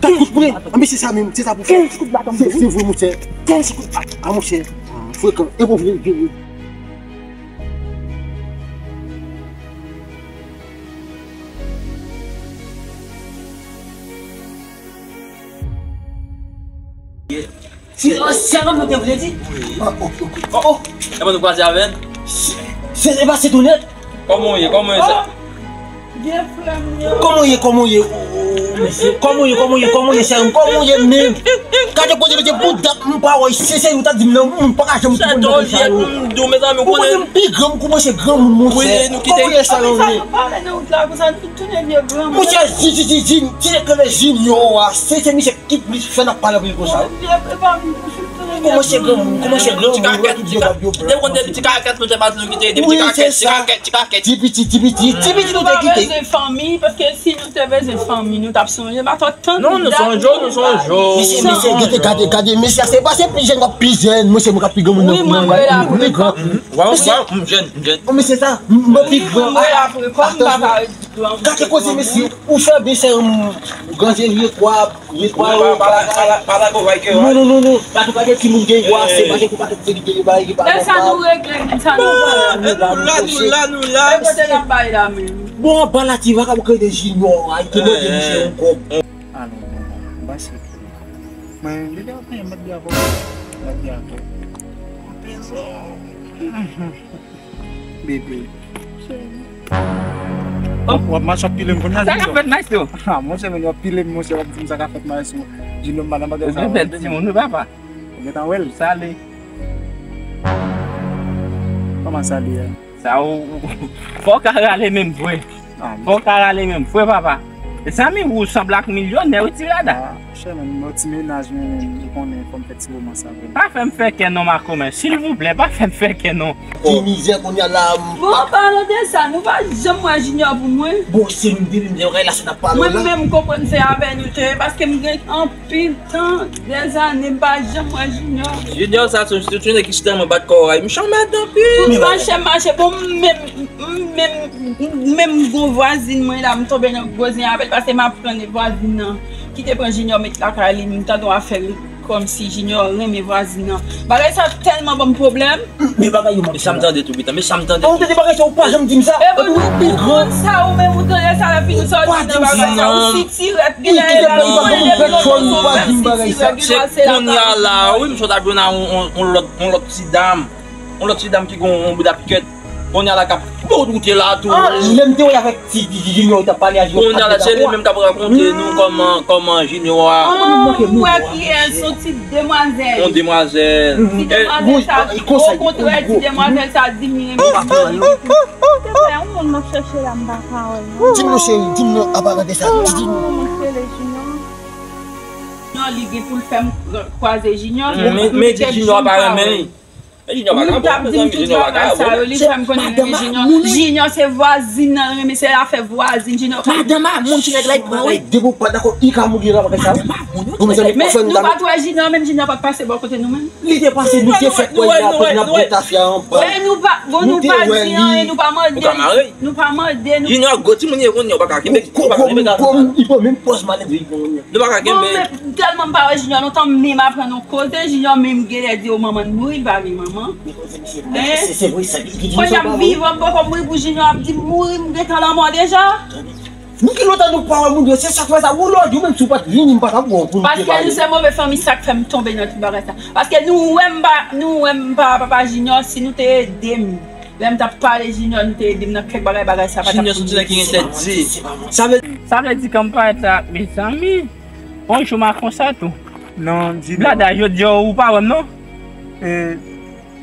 Kat kout pwen. Anben se sa menm, se sa pou fè. Kenz kout baton. Se vre, monchè. Kenz kout baton. A, monchè. Frekan. E bon, vre, vre, vre. Si, oh, si, avan nou te vle di. Oh, oh, oh, oh. Epa nou kwaze avè l. Se, se, epa se tou nèt. Kòman w ye? Kòman w ye sa? Kòman w ye? Kòman w ye? Oh, oh, mesye. Kòman w ye? Kòman w ye? Kòman w ye, cheri? Kòman w ye menm? Gade kote mete bouda m pa wè. Se, se ou ta di m nan, m pa ka janm konprann bagay sa yo. Ou konnen m pi gran, m kòmanse granmoun, monchè. Kòman w ye, cheri? Monchè, Jin, Jin, Jin, Jin, ti nèg rele Junior a, se, se misye ki plis fè n ap pale anpil konsa wi. Kòmanse granmoun, kòmanse granmoun, wè tout vye bab yo blan. Depi konn depi ti kakèt nou te pati nou kite, depi ti kakèt, ti kakèt, ti kakèt. Ti piti, ti piti, ti piti nou te kite. Nou pa bezwen fanmi, paske si nou te bezwen fanmi, nou t ap sonje m atò tann. Non, nou sonje w, nou sonje w. Mesye, mesye, gade, gade, gade, mesye, se pa se pi jèn k ap pi jèn, mwen se mwen k ap pi granmoun nan. Wi, mwen, mwen la, mwen pi gran. Waw, waw, m jèn, m jèn. Oh, mesye sa, m, m pi gran. Mwen la, mwen, kòm m pa ka Gade koze mesye, ou fè bese yon gran je vye kwa, vye kwa yo. Pa la go vay ke. Non, non, non, non. Gade, gade timoun gen vwa, se pa gen kou pa gen serite yo bay, ki pa gen sa nou regle, sa nou pale. Nou la, nou la, nou la. E kote n ap bay la menm. Bon, anba la ti vakabon kreye Junior a, ki mande misye yon kòb. Alò, bon, bon, m pa seke. Mwen, depi apre, m ap di avè w. M ap di avè w. Bebe. Oh. W ap mache ap pile m kounye a, Junior. Sa k ap fèt, maestro? Ah, monchè, men w ap pile m, monchè, w ap di m sa k ap fèt, maestro. Junior, m pa nan bagay sa yo. Ou gen bèl timoun, wi, papa. Ou gentan wè l. Salye. Kòman salye a? Sa ou, ou, fò w ka rale menm vre. Ah, fò w ka rale menm vre, papa. Mezanmi, ou sanble ak milyonè, wi, ti dada. Ah, chè, men, yon ti menaj, men, men, ou konnen, fò m fè ti romans avè l. Pa fè m fè kè non, makomè. Silvouplè, pa fè m fè kè non. Ki mizè kounye a la, m... Bon, an palan de sa, nou pa janm wè Junior pou mwen. Bon, se nou de menm, lè w la, se n ap pale la. Mwen menm, m konprann se avè nou te ye, paske m gen anpil tan, dèzane, m pa janm wè Junior. Junior, sa, se yon nèg ki sitèlman bat kò w, m chanm madanm, pi. Tout mache, mache, bon, m menm, m menm, m menm gon vwazin mwen la, m tonbe nan gwo zen avè l, paske m aprann vwazin nan, ki te pran Junior met lakay li, m tande w ap fè l. Kòmsi Junior renmen vwazin nan. Bagay sa tèlman ban m pwoblèm. Men bagay yo manke. Sa m tande tou, bitan. Men sa m tande tou. Ou tande bagay sa, ou pa janm di m sa. Epi ou pi gran. Sa ou menm ou tande sa, lè fini sa, ou di nan bagay sa, ou sitirèt, genlè la, ou pa di m bagay sa. Se kounye a la, wi, m sot ap jwenn a yon, yon, yon lòt, yon lòt ti dam. Yon lòt ti dam ki gon yon bouda pikèt. Kounye a la k ap bout wout la tou. Ah, lè m te wè avèk ti, ti, ti Junior, ou t ap pale a Junior. Kounye a la, se li menm k ap rakonte nou kòman, kòman Junior a. Ah, m wè kiyès, yon ti demwazèl. Yon demwazèl. Ti demwazèl sa, okontrè, ti demwazèl sa di m li renmen. Te fè yon moun m ap chèche la, m pa ka wè l, non. Di m non, cheri, di m non, apa gade sa. Di m non. Junior, li gen pou l fè m kwaze Junior. Men, men di Junior pa renmen. Men Junior pa ka bon, mezanmi, Junior pa ka bon. Li fè m konnen li renmen Junior. Junior se vwazin nan, li renmen se afè vwazin, Junior pa. Madanm a moun ti nèg la, li pran, wi. Depi w pa dakò, li ka mouri nan bagay sa. Madanm a moun, wi. Men nou pa t wè Junior, menm Junior pa t pase bò kote nou menm. Li te pase, nou te fèk wè l la, kote n ap bwè tafya anba. Men nou pa, bon, nou pa di anyen, nou pa mande. Nou pa mande, nou. Junior gwo timoun ye kounye a, ou pa ka kenbe, ou pa ka kenbe. Li pran menm pòz malendri kounye a. Nou pa ka kenbe. Bon, men tèlman m pa wè Junior lontan, m menm aprann yon koze, Junior menm genlè di yo manman l mouri, l pa vle manman. Kounye a m vivan, m poko mouri pou Junior ap di m mouri, m gentan lanmò deja. Nou gen lontan nou pa wè moun yo, se sa k fè sa. Ou lòd, ou menm si w pa t vini, m pa t ap wè w pou nou te pale. Paske nou se move fanmi, sa k fè m tonbe nan tout bagay sa. Paske nou wè m pa, nou wè m pa papa Junior, si nou te ede m. Lè m t ap pale Junior, nou te ede m nan kèk bagay, bagay sa pa t ap fini. Junior se yon ti nèg ki gen tèt di. Sa vle, sa vle di kan m parèt la, mezanmi. Yon jou m a konsa tou. Non, Junior. Blada, jodi a ou pa wè m non. E,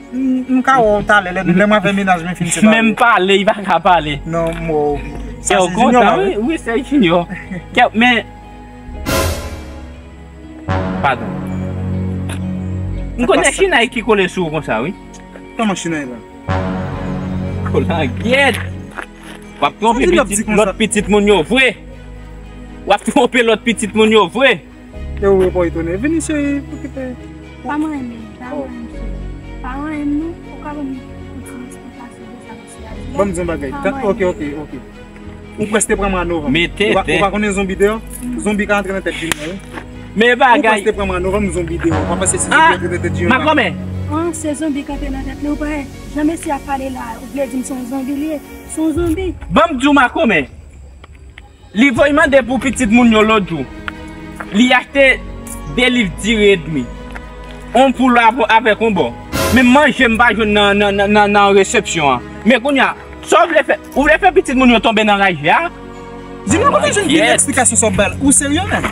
m, m ka wè w talè, lè, lè mwen fè menaj mwen fin separe. Menm pale, li pa ka pale. Non, m wè w. Sa se Junior la, wi. Wi, se Junior. Kè, men, padon. M konnen Chinay ki kole sou ou konsa, wi. Kòman Chinay la? Kolangyèt! W ap twonpe pitit, lòt pitit moun yo vre. W ap twonpe lòt pitit moun yo vre. E ou repo etone. Vini cheri, pou kite. Pa manyen, pa manyen, cheri. Pa manyen, non. Ou ka ban m yon ti esplikasyon de sa, mesye a di la? Ban m di yon bagay. Ok, ok, ok. Ou prèske pran mwen a novanm. Mete tè. Ou pa konnen zonbi deyò? Zonbi ka antre nan tèt Junior, wi. Men bagay. Ou prèske pran mwen a novanm, zonbi deyò. Ou pa panse si zonbi antre nan tèt Junior? Makomè. An, se zonbi k antre nan tèt li, ou pa wè jan mesye a pale la, ou vle di m se yon zonbi li ye? Se yon zonbi. Ban m di w, Makomè. Li voye mande pou pitit moun yo lòt jou. Li achte de liv diri edmi. On poul avè-, avèk on bò. Men manje m pa jwenn nan, nan, nan, nan, nan resepsyon an. Men kounye a, sa w vle fè? Ou vle fè pitit moun yo tonbe nan raje a? Di mwen kote jwenn tout eksplikasyon sa w bay la. Ou serye menm?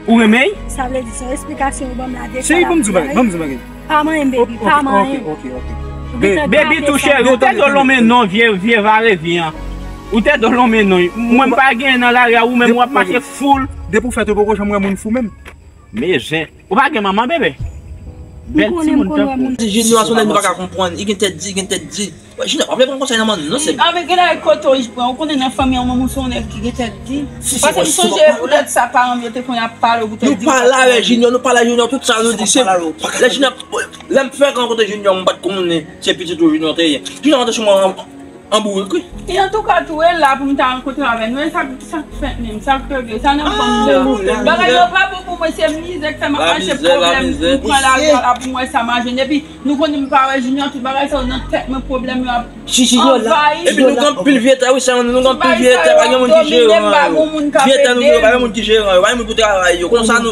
Ou renmen l? Sa vle di se yon esplikasyon ou ban m la de sa. Cheri, ban m di w bagay, ban m di w bagay. Pa manyen, baby, pa manyen. Ok, ok, ok. Baby tou cheri, ou te dwe lonmen non, vye, vye varevi an. Ou te dwe lonmen non. Mwen m pa genyen nan lari a, ou menm w ap mache foul. Depi w fèt ou poko janm wè moun fou menm. Men zen. Ou pa gen manman, bebe? Bèl timoun tankou. Junior a se yon nèg nou pa ka konprann. Li gen tèt di, li gen tèt di. Junior pa vle pran konsèy nan men nou non, sè m. Avèk gen lè kote w pran, ou konnen nan fanmi an, manman w se yon nèg ki gen tèt di. Paske m sonje poutèt sa paran m yo te konn ap pale w poutèt di. Nou pale avèk Junior, nou pale ak Junior, tout sa nou di se lè Junior, lè m fèk rankontre Junior, m pa t konnen se pitit ou Junior te ye. Junior rantre sou mwen an, an bourik, wi. E antouka tou, e la pou m ta rankontre avè nou, e sa, sa k fèt menm, sa k rive, sa nan fanm nan. Bagay yo pa bon pou mwen, se mizè k fè m ap mache, pwoblèm pou m pran lari a la pou m wè sa m a jwenn. Epi nou konnen m pa wè Junior, tout bagay sa yo nan tèt mwen, pwoblèm yo ap anvayi. Epi nou gen anpil vye tè, wi, sè, nou gen anpil vye tè, pa gen moun ki jere yo. Vye tè nou gen yo, pa gen moun ki jere yo, pa gen moun pou travay yo. Konsa nou,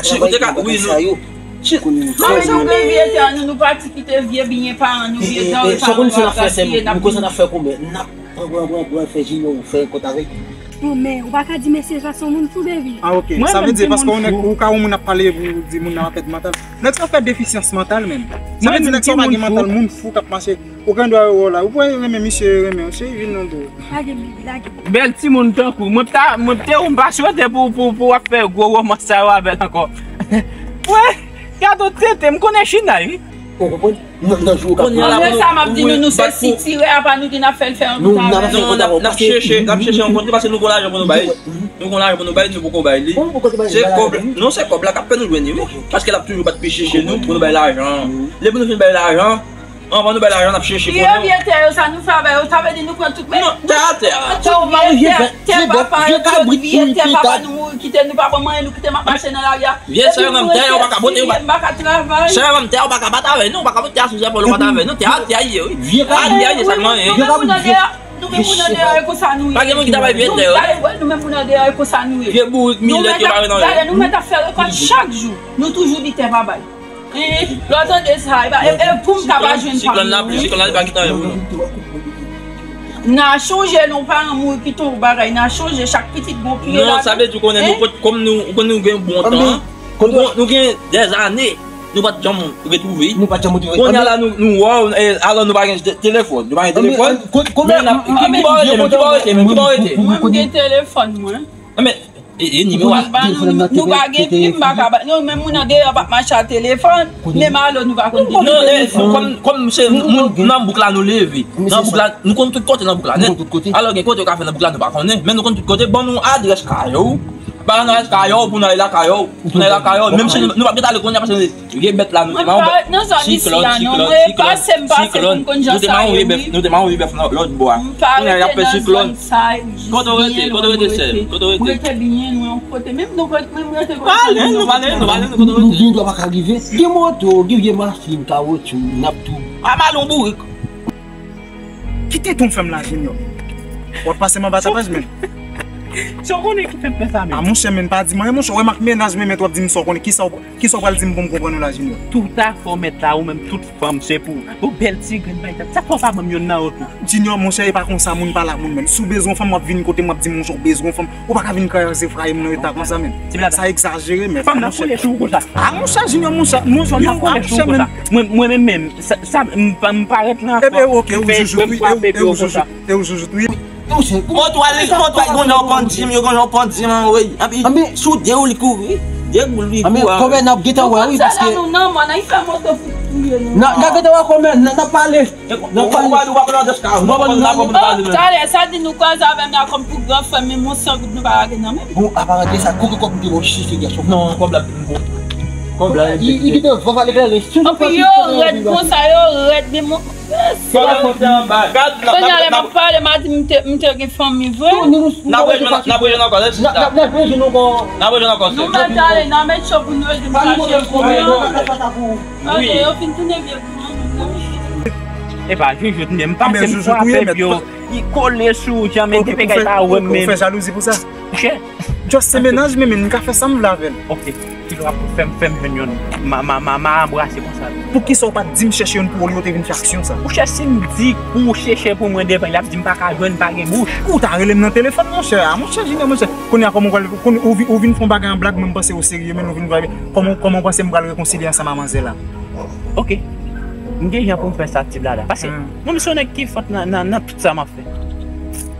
si ou te ka, wi, nou. Mwen menm nou vye tè nou, nou pati kite vye byen paran nou, vye danre paran nou ap gaspiye, n ap Pran, pran, pran, pran, fè Junior ou fè kont avèk li. Non, men ou pa ka di mesye sa se yon moun fou, baby. Ah, ok. Sa vle di paske ou ka wè moun ap pale pou di moun nan ap pèdi mantal. Nèg sa fè defisyans mantal menm. Sa vle di nèg sa pa gen mantal, moun fou k ap mache. Ou gen dwa wè w la. Ou pran renmen misye renmen w. Cheri, vin non, bro. Lage m, lage m. Bèl timoun tankou. Mwen ta, mwen te ou m pa swete pou, pou, pou w ap fè gwo womans sa yo avè l ankò. Wè, gade w trete m, konnen China, wi. Ou konprann? Nan, nan jou w ka pran. Malgre sa, m ap di nou, nou se sitirè, apa nou ki n ap fè l fè yon travay. Non, n ap chèche, n ap chèche yon kote, paske nou gon lajan pou nou bay. Nou gon lajan pou nou bay, nou poko bay li. Se kòb, non, se kòb la k ap fè nou jwenn li, wi. Paske l ap toujou bat pi chèche nou, pou nou bay lajan. Depi nou fin bay lajan, anvan nou bay lajan, n ap chèche konnen. Vye tè yo, sa nou fè avè yo, sa vle di nou pran tout, men. Non, tè atè a. Tout vye tè, tè papa yo, tout vye tè papa nou mouri kite nou, pa ban manyen, nou kite m ap mache nan lari a. Vye sè yo menm, tè yo pa ka bote, yo pa. M pa ka travay. Sè yo menm, tè yo pa ka bat avè nou, pa ka bote asou zèpòl yo bat avè nou, tè a, tè a ye, wi. Vye ka. Tè a ye, sa k manyen. Nou menm moun an deyò, nou menm moun an deyò, e konsa nou ye. Pa gen moun ki ta bay vye tè yo. Nou menm moun an deyò, e konsa nou ye. Vye bourik milèt yo pa nan yo. Nou mèt ap fè rekòt chak jou. Nou toujou di tè pa bay. Lè w tande sa, e pa, e, e pou m ta pa jwenn fanmi, wi. Siklòn la, siklòn la, li pa kite anyen pou nou. N a chonje, non, paran mouri kite yon bagay, n a chonje, chak pitit gon piye ladan. Non, sa vle di w konnen nou pot, kòm nou, kòm nou gen bon tan, nou gen, nou gen dèzane, nou pa t janm retwouve. Nou pa t janm retwouve. Kounye a la, nou, nou wè w, e, alò nou pa gen te-, telefòn, nou pa gen telefòn. Men n ap, ki bò w rete, men ki bò w rete, men ki bò w rete? Mwen, m gen telefòn mwen. E, e, nimewo a. Nou pa gen pi, m pa ka ba, nou menm moun an deyò p ap mache a telefòn, menm alo nou pa konn di. Non, e, kòm, kòm se moun nan bouk la nou leve. Nan bouk la, nou konn tout kote nan bouk la nèt. Alò gen kote yo ka fè nan bouk la nou pa konnen, men nou konn tout kote, ban nou adrès kay ou. Ban nou adrès kay ou pou nou ale lakay ou. Pou nou ale lakay ou. Menm si nou, nou p ap gentan ale kounye a paske vye bèt la nou te mawon bèf. Siklòn, siklòn, siklòn. Nou te mawon vye bèf, nou te mawon vye bèf nan lòt bò a. Kounye a y ap fè siklòn. Kote w rete, kote w rete, sè? Kote w rete? Mwen rete byen lwen yon kote. Menm nou rete, menm rete kote. Pa ale, nou pa ale, nou pa ale, nou kote w rete? Nou gen dwa pa ka rive. Gen moto, gen vye machin, kawotchou, n ap tou. A mal yon bourik. Kite ton fè m la, Junior. W ap pase m anba tapaj, men. Sa w konnen ki fè m fè sa, men? A, monchè, men, pa di m anyen, monchè. Wè m ak mennaj mwen, men w ap di m sa w konnen. Kisa w, kisa w pral di m pou m konprann ou la, Junior? Tout afè w mèt la, ou menm tout fanm, se pou ou. Ou bèl ti grenn bay tèt. Sa fè w pa ban m youn nan yo tou? Junior, monchè, e pa konsa moun pale ak moun, men. Si w bezwen yon fanm, w ap vin kote m, w ap di m, monchè, w bezwen yon fanm. Ou pa ka vin kraze fraye m nan eta konsa, men. Sa egzajere, men. Fanm nan kole sou ou konsa. A, monchè, Junior, monchè, monchè, fanm nan kole sou ou konsa. Mwen, mwen menm, menm, sa, sa, m pa, m parèt nan afè. E, e, ok, ou joujou, wi, e, e, ou joujou, e, ou joujou, wi. Ou twal, ou twal, gon jan w pann di m, yo, gon jan w pann di m, anwey. Anpi, anpi, sou de ou li kouri, de ou li kouri. Anpi, kòmè n ap gentan wè, wi, paske. Nou nan mòn, nan fè moto. N a, n a gentan wè kòman n a, n a pale. N a pale. Ou pa di w pa pran dèska. Ou pa pran dèska. Oh, talè, sa di nou kwaze avè m la kòm pou gran frè m, men yon san goud nou pa lage nan men m. Bon, aparan de sa, kote kòb m te ba w chèche gason? Non, kòb la, bon. Kòb la, li, li kite vòv ale klere. Anpi yo rèd konsa, yo rèd, men mon. Kounye a lè m ap pale, m a di m te, m te gen fanmi vre. N ap rejwenn, n ap rejwenn ankò, lè sista. N ap rejwenn ankò. N ap rejwenn ankò, sè. Nou mèt ale, n a met cho pou nou ede m chache fanmi an. Ok, yo fin tounen vye pou mwen. Epa, Joujou, tande, m pase m frape yo. Li kole sou ou, jan men depi kay pa wè m menm. Ou fè jalouzi pou sa? Monchè. Just se mennaj mwen, men m ka fè sa m vle avè l. Ok. Ki lwa pou fè m, fè m jwenn youn? Ma, ma, ma, ma anbrase konsa. Poukisa w pa t di m chèche youn pou ou, li w te vin fè aksyon sa? Monchè, si m di pou w chèche pou mwen devan, l ap di m pa ka jwenn, pa gen bouch. Ou ta rele m nan telefòn, monchè. A, monchè, Junior, monchè. Kounye a, kòman w pral, kounye, ou vi-, ou vin fè yon bagay an blag, men m panse ou serye, men ou vin vre. Kòman, kòman w panse m pral rekonsilye ansanm a manzè la? Ok. M gen jan pou m fè sa, ti blada. Paske mwen, m se yon nèg ki fòt nan, nan, nan tout sa m ap fè.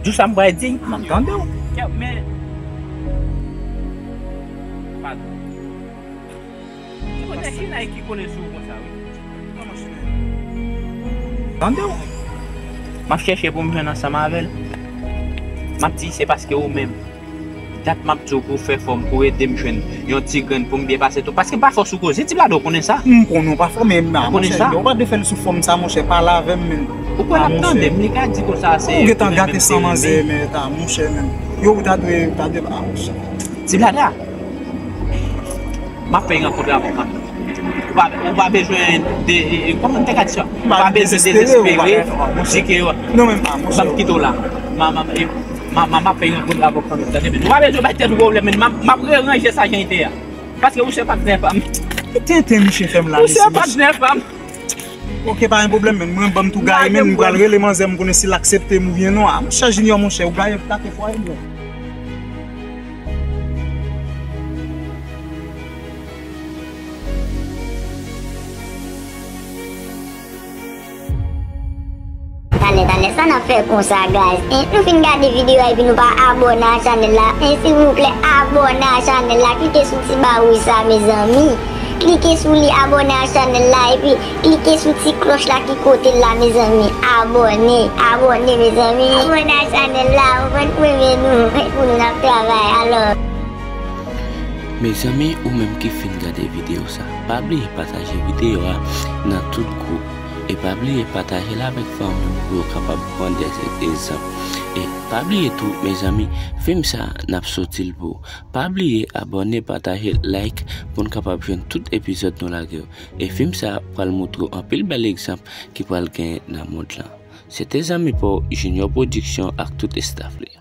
Di w sa m pral di. M ap tande w. Kè, men. Padon. Se kote Chinay ki kole sou ou konsa, wi. Tande w. M ap chèche pou m jwenn ansanm avè l. M ap di se paske ou menm. Dat m ap di w pou w fè fò m, pou w ede m jwenn yon ti grenn pou m byen pase tou. Paske m pa fò sou koze, ti blada w konnen sa. M konnen w pa fò, men a, monchè, ou pa dwe fè l sou fòm sa, monchè, pale avè m, men. Ou kwè l ap tande m, li ka di konsa se ou gentan gate san manzè, men ta, monchè, men. Yo, ou ta dwe, ou ta dwe, a, monchè. Ti blada. M ap fè rankontre avè w kanmenm. Ou pa, ou pa bezwen de, e, e, kòman m te ka di sa? Ou pa bezwen dezespere, di ke yo, ban m kite w la. M a, m a, e, m a, m a, m ap fè rankontre avè w kanmenm, tande, men. Ou pa bezwen bay tèt ou pwoblèm, men. M ap, m ap reranje sa jan l te ye a. Paske ou se patnè pa m. Ki tenten misye fè m la, mesye? Ou se patnè pa m. Ok, pa gen pwoblèm, men. Mwen, ban m tou gaye, men. M pral rele manzè, m konnen si l aksepte m oubyen non. A, monchè Junior, monchè, ou gaye, tate fwaye m. Talè, talè, sa n ap fè konsa, guys? Hein? Nou fin gade videyo a epi nou pa abòne a chanèl la. Hein, silvouplè, abòne a chanèl la. Klike sou ti ba wouj sa, mezanmi. Klike sou li, abòne a chanèl la, epi klike sou ti klòch la ki kote l la, mezanmi. Abòne, abòne, mezanmi. Abòne a chanèl la, ou konn, ou renmen nou, pou nou n ap travay, alò. Mezanmi, ou menm ki fin gade videyo sa, pa bliye pataje videyo a nan tout gwoup. E pa bliye pataje l avèk fanmi w pou yo kapab pran de egzanp. E pa bliye tou, mezanmi, fim sa, n ap soti l pou ou. Pa bliye abòne, pataje, like, pou n kapab jwenn tout epizòd nou lage yo. E fim sa pral montre w anpil bèl egzanp ki pral genyen nan mond lan. Se te zanmi pa w, Junior Production ak tout estaf li.